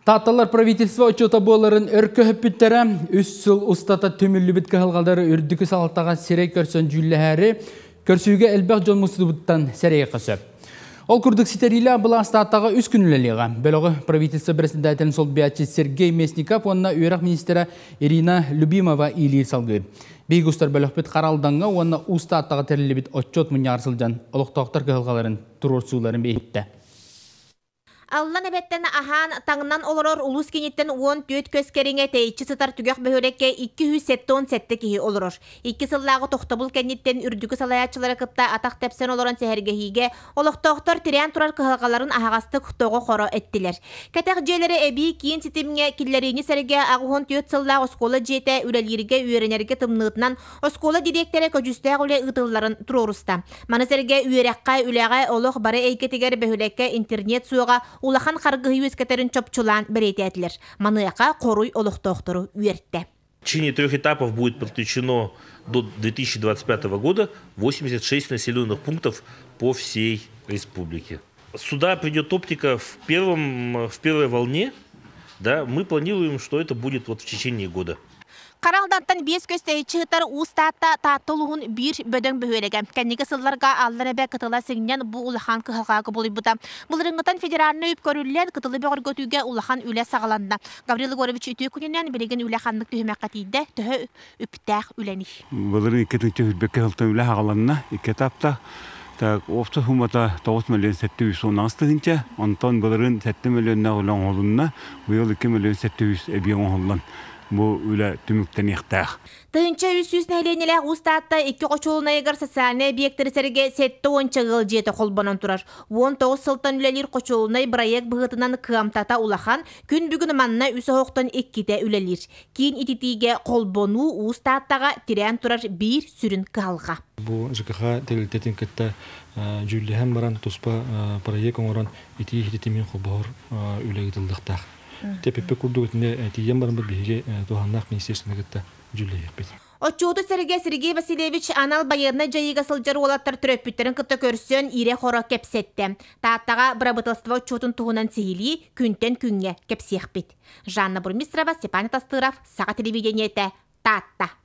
Таатталар правительство отчуота буоларын өр көһүппүттэрэ. 3 сыл устата түмүллүбүт кыһалҕалары үрдүкү салалтаҕа сирэй көрсөн дьүүллэһээри, көрсүүгэ элбэх дьон мустубуттан сэрэйиэххэ сөп. Ол курдук ситэриилээх былаас Тааттаҕа 3 күн үлэлиэҕэ. Бөлөҕү правительство председателин солбуйааччы Сергей Местников уонна үөрэх министрэ Ирина Любимова иилиир салгыыр. Биһиги устар бөлөхпүт Хара Алдаҥҥа уонна Уус Тааттаҕа тэриллибит отчуот мунньаҕар сылдьан олохтоохтор кыһалҕаларын туруорсууларын иһиттэ. Аллан эбэттэн аһаан, таҥнан олорор улуус киниттэн 14 көс кэриҥэ тэйиччи сытар түгэх бөһүөлэккэ 277 киһи олорор. 2 сыллааҕы тохтобул кэнниттэн үрдүкү салайааччылары кытта атах тэпсэн олорон сэһэргэһиигэ олохтоохтор тирээн турар кыһалҕаларын аһаҕастык тоҕо-хоро эттилэр. Кэтэх дьиэлэри эбии киин ситимҥэ киллэриини сэргэ 84 сыллаах оскуола дьиэтэ үлэлииргэ, үөрэнэргэ тымныытынан оскуола дириэктэрэ көдьүүстээх үлэ ыытылларын туруоруста. Маны сэргэ үөрэххэ, үлэҕэ, олох бары эйгэтигэр бөһүөлэккэ интернет суоҕа улахан харгыһы үөскэтэрин чопчулаан бэлиэтээтилэр. Маныаха хоруй олохтоохтору үөртэ. В течение 3 этапов будет подключено до 2025 года 86 населенных пунктов по всей республике. Сюда придет оптика в первой волне, да, мы планируем, что это будет вот в течение года. Хара Алдантан 5 көс тэйиччи сытар Уус Таатта Таатта улууһун биир бөдөҥ бөһүөлэгэ. Кэнники сылларга Аллан эбэ кытыла сиҥнэн бу улахан кыһалҕаҕа кубулуйбута. Былырыыҥҥыттан федеральнай үп көрүллэн, кытылы бөҕөргөтүүгэ улахан үлэ саҕаланна. Гаврил Егорович, үтүө күнүнэн, билигин үлэ ханнык түһүмэххэ тиийдэ, төһө үптээх үлэний? Былырыын 2 сүүс сылтан үлэ саҕаланна, икки этапта. Так, общая суммата 9 миллион 718 тыһыынча, онтон былырыын 7 миллионнаах үлэ оҥоһулунна, быйыл 2 миллион 700 эбии оҥоһуллан бу үлэ түмүктэниэхтээх. 1300 нэһилиэнньэлээх Уус Таатта икки хочуолунайыгар социальнай объектары сэргэ 70 ыал дьиэтэ холбонон турар. 19 сылтан үлэлиир хочуолунай бырайыак быһыытынан кыамтата улахан, күн бүгүн манна үс оһохтон иккитэ үлэлиир. Киин ититиигэ холбонуу Уус Тааттаҕа тирээн турар биир сүрүн кыһалҕа. Бу ЖКХ тэрилтэтин кытта дьүүллэһэн баран туспа проект оҥорон итии ситимин холбоһор үлэ ыытыллыахтаах. ТПП курдук итиннэ тиийэн баран биһиги туһааннаах министерствоны кытта дьүүллэһиэхпит. Отчуоту сэргэ Сергей Васильевич анал байыаннай дьайыыга сылдьар уолаттар төрөппүттэрин кытта көрсөн ирэ-хоро кэпсэттэ. Тааттаҕа бырабыыталыстыба отчуотун туһунан сиһилии күнтэн күҥҥэ кэпсиэхпит. Жанна Бурмистрова, Степан Тастыров, Саха телевидениетэ, Таатта.